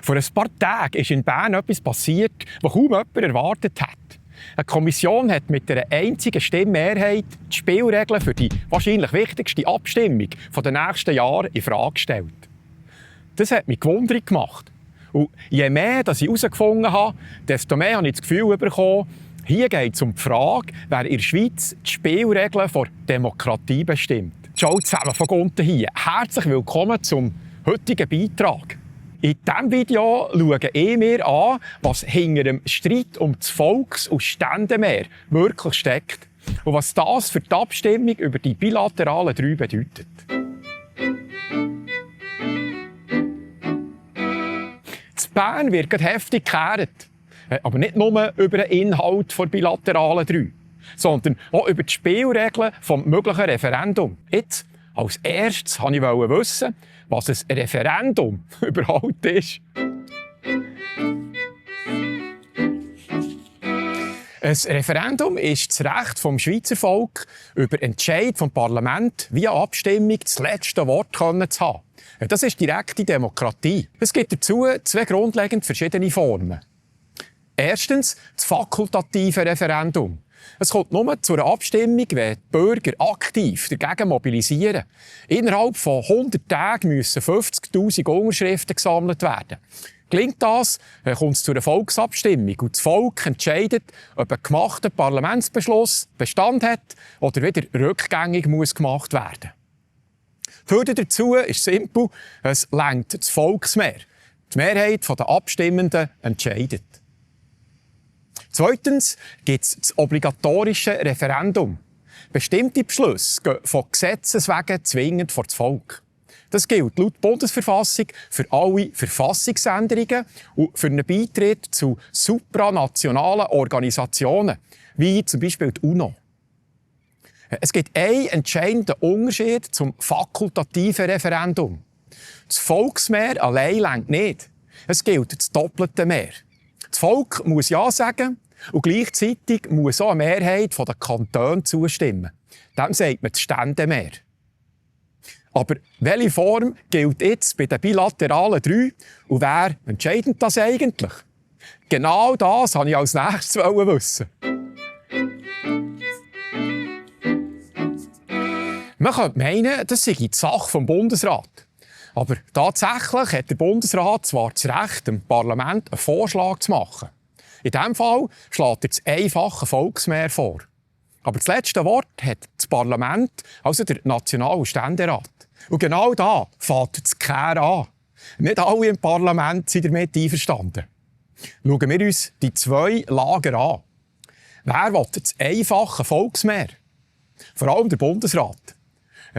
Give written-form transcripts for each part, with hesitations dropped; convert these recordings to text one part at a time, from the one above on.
Vor ein paar Tagen ist in Bern etwas passiert, was kaum jemand erwartet hat. Eine Kommission hat mit einer einzigen Stimmmehrheit die Spielregeln für die wahrscheinlich wichtigste Abstimmung der nächsten Jahre in Frage gestellt. Das hat mich gewundert gemacht. Und je mehr ich herausgefunden habe, desto mehr habe ich das Gefühl bekommen, hier geht es um die Frage, wer in der Schweiz die Spielregeln der Demokratie bestimmt. Ciao zusammen von unten hier. Herzlich willkommen zum heutigen Beitrag. In diesem Video schauen wir an, was hinter dem Streit um das Volks- und Ständemehr wirklich steckt und was das für die Abstimmung über die bilateralen 3 bedeutet. In Bern wird gerade heftig gekehrt. Aber nicht nur über den Inhalt der bilateralen 3, sondern auch über die Spielregeln des möglichen Referendums. Jetzt, als erstes, wollte ich wissen, was ein Referendum überhaupt ist. Ein Referendum ist das Recht des Schweizer Volkes, über Entscheid vom Parlament via Abstimmung das letzte Wort zu haben. Das ist direkte Demokratie. Es gibt dazu 2 grundlegend verschiedene Formen. Erstens das fakultative Referendum. Es kommt nur zu einer Abstimmung, wenn die Bürger aktiv dagegen mobilisieren. Innerhalb von 100 Tagen müssen 50'000 Unterschriften gesammelt werden. Gelingt das, kommt es zu einer Volksabstimmung und das Volk entscheidet, ob ein gemachter Parlamentsbeschluss Bestand hat oder wieder rückgängig gemacht werden muss. Die Hürde dazu ist simpel, es reicht das Volksmehr. Die Mehrheit der Abstimmenden entscheidet. Zweitens gibt es das obligatorische Referendum. Bestimmte Beschlüsse gehen von Gesetzes wegen zwingend vor das Volk. Das gilt laut Bundesverfassung für alle Verfassungsänderungen und für einen Beitritt zu supranationalen Organisationen, wie zum Beispiel die UNO. Es gibt einen entscheidenden Unterschied zum fakultativen Referendum. Das Volksmehr allein reicht nicht. Es gilt das doppelte Mehr. Das Volk muss Ja sagen und gleichzeitig muss auch eine Mehrheit der Kantone zustimmen. Dem sagt man das Ständemehr. Aber welche Form gilt jetzt bei den bilateralen 3 und wer entscheidet das eigentlich? Genau das wollte ich als nächstes wissen. Man könnte meinen, das sei die Sache des Bundesrats. Aber tatsächlich hat der Bundesrat zwar das Recht, dem Parlament einen Vorschlag zu machen. In diesem Fall schlägt er das einfache Volksmehr vor. Aber das letzte Wort hat das Parlament, also der National- und Ständerat. Und genau da fängt das Kehren an. Nicht alle im Parlament sind damit einverstanden. Schauen wir uns die 2 Lager an. Wer will das einfache Volksmehr? Vor allem der Bundesrat.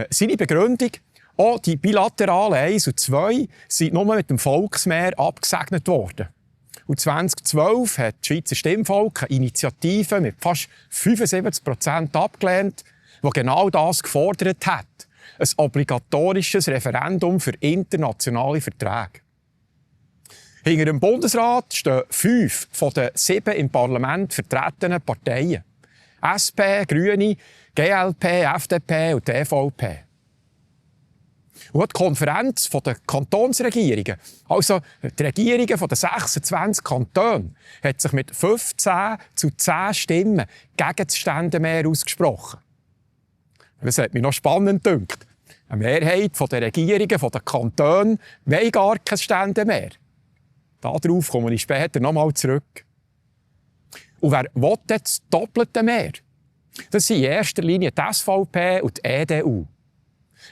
Seine Begründung: auch die bilateralen 1 und 2 sind nur mit dem Volksmehr abgesegnet worden. Und 2012 hat das Schweizer Stimmvolk eine Initiative mit fast 75% abgelehnt, die genau das gefordert hat: ein obligatorisches Referendum für internationale Verträge. Hinter dem Bundesrat stehen 5 von den 7 im Parlament vertretenen Parteien: SP, Grüne, GLP, FDP und EVP. Und die Konferenz der Kantonsregierungen, also die Regierungen der 26 Kantone, hat sich mit 15:10 Stimmen gegen das Ständemehr ausgesprochen. Das hat mich noch spannend gedacht. Eine Mehrheit der Regierungen der Kantone will gar kein Ständemehr. Darauf komme ich später noch einmal zurück. Und wer will das doppelte Mehr? Das sind in erster Linie die SVP und die EDU.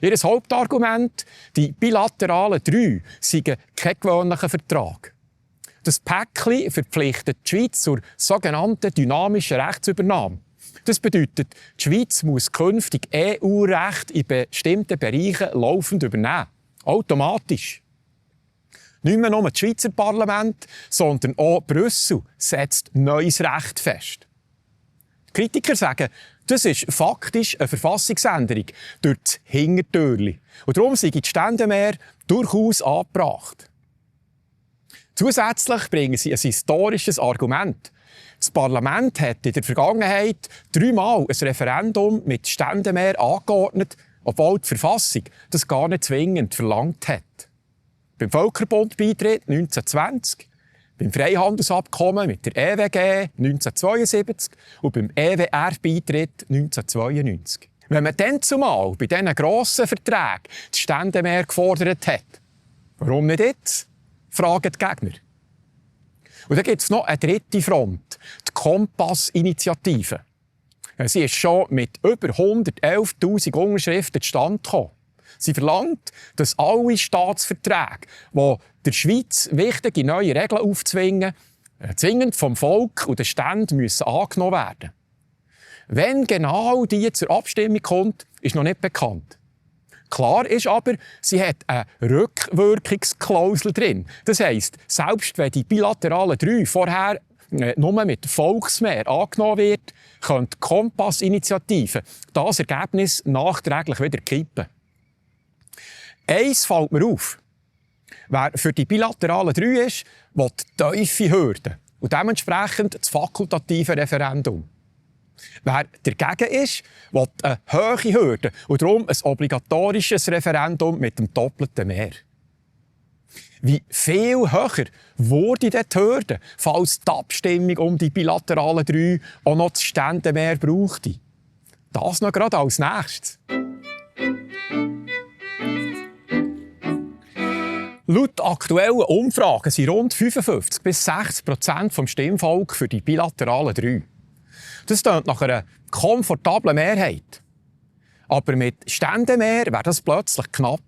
Ihr Hauptargument: die bilateralen 3 seien kein gewöhnlicher Vertrag. Das Päckchen verpflichtet die Schweiz zur sogenannten dynamischen Rechtsübernahme. Das bedeutet, die Schweiz muss künftig EU-Recht in bestimmten Bereichen laufend übernehmen. Automatisch. Nicht mehr nur das Schweizer Parlament, sondern auch Brüssel setzt neues Recht fest. Die Kritiker sagen, das ist faktisch eine Verfassungsänderung durch das Hintertürchen. Und darum sei das Ständemehr durchaus angebracht. Zusätzlich bringen sie ein historisches Argument. Das Parlament hat in der Vergangenheit 3-mal ein Referendum mit Ständemehr angeordnet, obwohl die Verfassung das gar nicht zwingend verlangt hat. beim Völkerbund-Beitritt 1920, beim Freihandelsabkommen mit der EWG 1972 und beim EWR-Beitritt 1992. Wenn man dann zumal bei diesen grossen Verträgen das Ständemeer gefordert hat, warum nicht jetzt? Fragen die Gegner. Und dann gibt es noch eine dritte Front, die Kompass-Initiative. Sie ist schon mit über 111'000 Unterschriften zustande gekommen. Sie verlangt, dass alle Staatsverträge, die der Schweiz wichtige neue Regeln aufzwingen, zwingend vom Volk und den Ständen müssen angenommen werden. Wenn genau die zur Abstimmung kommt, ist noch nicht bekannt. Klar ist aber, sie hat eine Rückwirkungsklausel drin. Das heisst, selbst wenn die bilateralen 3 vorher nur mit Volksmehr angenommen wird, könnte die Kompass-Initiative das Ergebnis nachträglich wieder kippen. Eins fällt mir auf. Wer für die bilateralen 3 ist, will tiefe Hürden und dementsprechend das fakultative Referendum. Wer dagegen ist, will eine hohe Hürde und darum ein obligatorisches Referendum mit dem doppelten Mehr. Wie viel höher wurde die Hürde, falls die Abstimmung um die bilateralen 3 auch noch das Ständemehr brauchte? Das noch gerade als Nächstes. Laut aktuellen Umfragen sind rund 55–60% vom Stimmvolk für die bilateralen 3. Das klingt nach einer komfortablen Mehrheit. Aber mit Ständemehr wäre das plötzlich knapp.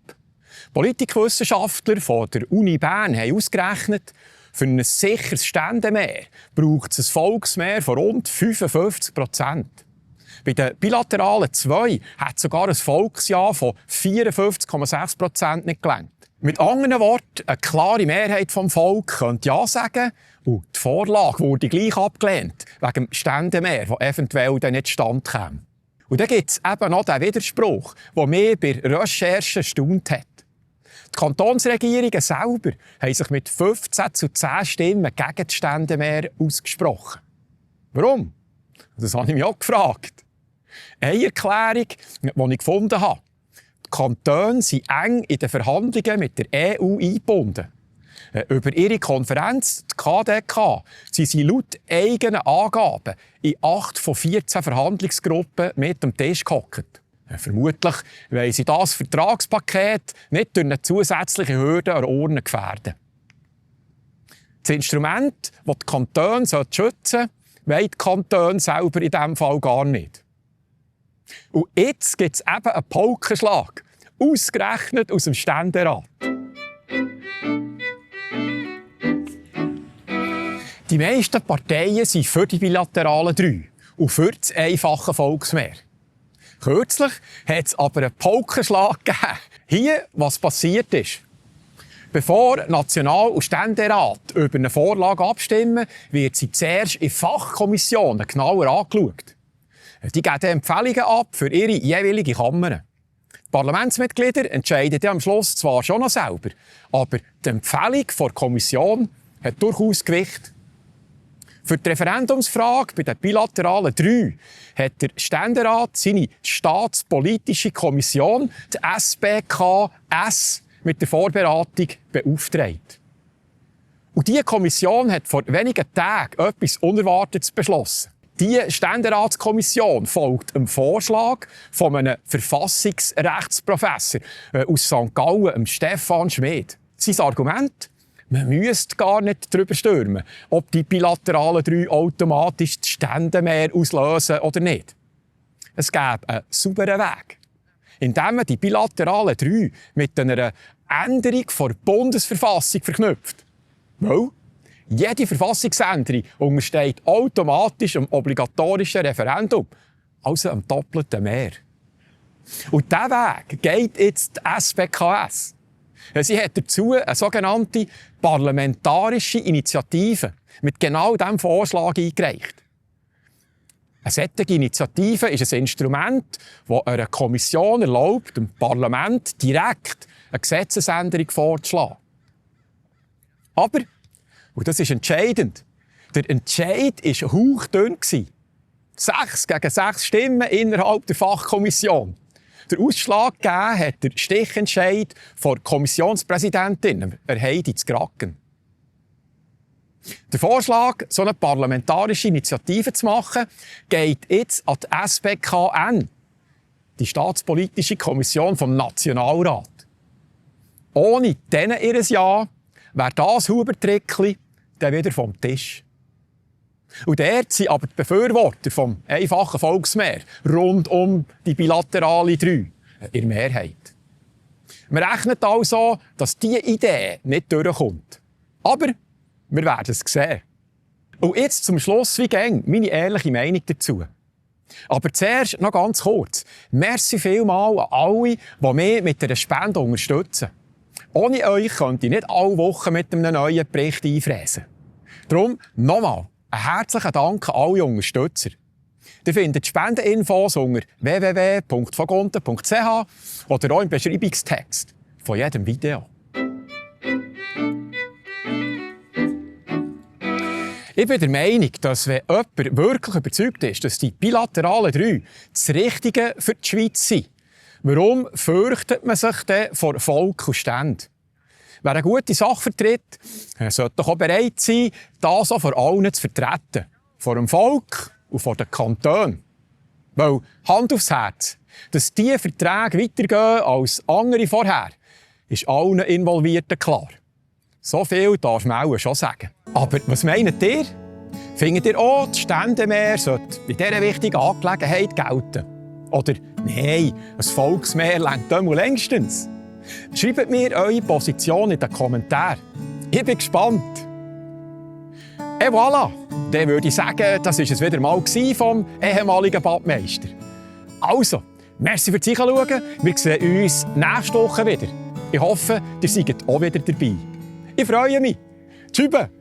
Politikwissenschaftler von der Uni Bern haben ausgerechnet, für ein sicheres Ständemehr braucht es ein Volksmehr von rund 55%. Bei den bilateralen 2 hat sogar ein Volksja von 54,6% nicht gelangt. Mit anderen Worten, eine klare Mehrheit vom Volk könnte Ja sagen und die Vorlage wurde gleich abgelehnt, wegen dem Ständemehr, das eventuell dann nicht stand käme. Und dann gibt es eben noch den Widerspruch, der mich bei Recherchen erstaunt hat. Die Kantonsregierungen selber haben sich mit 15:10 Stimmen gegen das Ständemehr ausgesprochen. Warum? Das habe ich mich auch gefragt. Eine Erklärung, die ich gefunden habe. Die Kantone sind eng in den Verhandlungen mit der EU eingebunden. Über ihre Konferenz, die KDK, sind sie laut eigenen Angaben in 8 von 14 Verhandlungsgruppen mit am Tisch gehockt. Vermutlich wollen sie das Vertragspaket nicht durch eine zusätzliche Hürde an Ohren gefährden. Das Instrument, das die Kantone schützen sollen, wollen die Kantone selber in diesem Fall gar nicht. Und jetzt gibt es eben einen Paukenschlag, ausgerechnet aus dem Ständerat. Die meisten Parteien sind für die bilateralen 3 und für das einfache Volksmehr. Kürzlich hat es aber einen Paukenschlag gegeben. Hier, was passiert ist. Bevor National- und Ständerat über eine Vorlage abstimmen, wird sie zuerst in Fachkommissionen genauer angeschaut. Die geben Empfehlungen ab für ihre jeweilige Kammer. Die Parlamentsmitglieder entscheiden am Schluss zwar schon noch selber, aber die Empfehlung der Kommission hat durchaus Gewicht. Für die Referendumsfrage bei den bilateralen 3 hat der Ständerat seine staatspolitische Kommission, die SBKS, mit der Vorberatung beauftragt. Und diese Kommission hat vor wenigen Tagen etwas Unerwartetes beschlossen. Diese Ständeratskommission folgt dem Vorschlag von einem Verfassungsrechtsprofessor aus St. Gallen, Stefan Schmid. Sein Argument? Man müsste gar nicht darüber stürmen, ob die bilateralen 3 automatisch das Ständemehr auslösen oder nicht. Es gäbe einen sauberen Weg, indem man die bilateralen 3 mit einer Änderung der Bundesverfassung verknüpft. Weil jede Verfassungsänderung untersteht automatisch dem obligatorischen Referendum, also am doppelten Mehr. Und diesen Weg geht jetzt die SBKS. Sie hat dazu eine sogenannte parlamentarische Initiative mit genau diesem Vorschlag eingereicht. Eine solche Initiative ist ein Instrument, das einer Kommission erlaubt, dem Parlament direkt eine Gesetzesänderung vorzuschlagen. Aber, und das ist entscheidend, der Entscheid war hauchdünn. 6 gegen 6 Stimmen innerhalb der Fachkommission. Der Ausschlag gegeben hat der Stichentscheid von Kommissionspräsidentin Heidi Zgracken. Der Vorschlag, so eine parlamentarische Initiative zu machen, geht jetzt an die SPKN, die Staatspolitische Kommission vom Nationalrat. Ohne denen ihr Ja wäre das Hubertrickli dann wieder vom Tisch. Und dort sind aber die Befürworter vom einfachen Volksmehr rund um die bilaterale 3 in der Mehrheit. Man rechnet also, dass diese Idee nicht durchkommt. Aber wir werden es sehen. Und jetzt zum Schluss wie gäng meine ehrliche Meinung dazu. Aber zuerst noch ganz kurz. Merci vielmals an alle, die mich mit einer Spende unterstützen. Ohne euch könnt ihr nicht alle Wochen mit einem neuen Bericht einfräsen. Darum nochmal einen herzlichen Dank an alle Unterstützer. Ihr findet Spendeninfos unter www.vogonten.ch oder auch im Beschreibungstext von jedem Video. Ich bin der Meinung, dass wenn jemand wirklich überzeugt ist, dass die bilateralen 3 das Richtige für die Schweiz sind, warum fürchtet man sich denn vor Volk und Ständen? Wer eine gute Sache vertritt, sollte doch auch bereit sein, das auch vor allen zu vertreten. Vor dem Volk und vor den Kantonen. Weil, Hand aufs Herz, dass diese Verträge weitergehen als andere vorher, ist allen Involvierten klar. So viel darf man auch schon sagen. Aber was meint ihr? Findet ihr auch, das Ständemeer sollte in dieser wichtigen Angelegenheit gelten? Oder nein, ein Volksmeer reicht einmal längstens? Schreibt mir eure Position in den Kommentaren. Ich bin gespannt. Et voilà! Dann würde ich sagen, das war es wieder mal vom ehemaligen Badmeister. Also, merci fürs Zuschauen. Wir sehen uns nächste Woche wieder. Ich hoffe, ihr seid auch wieder dabei. Ich freue mich. Tschüss!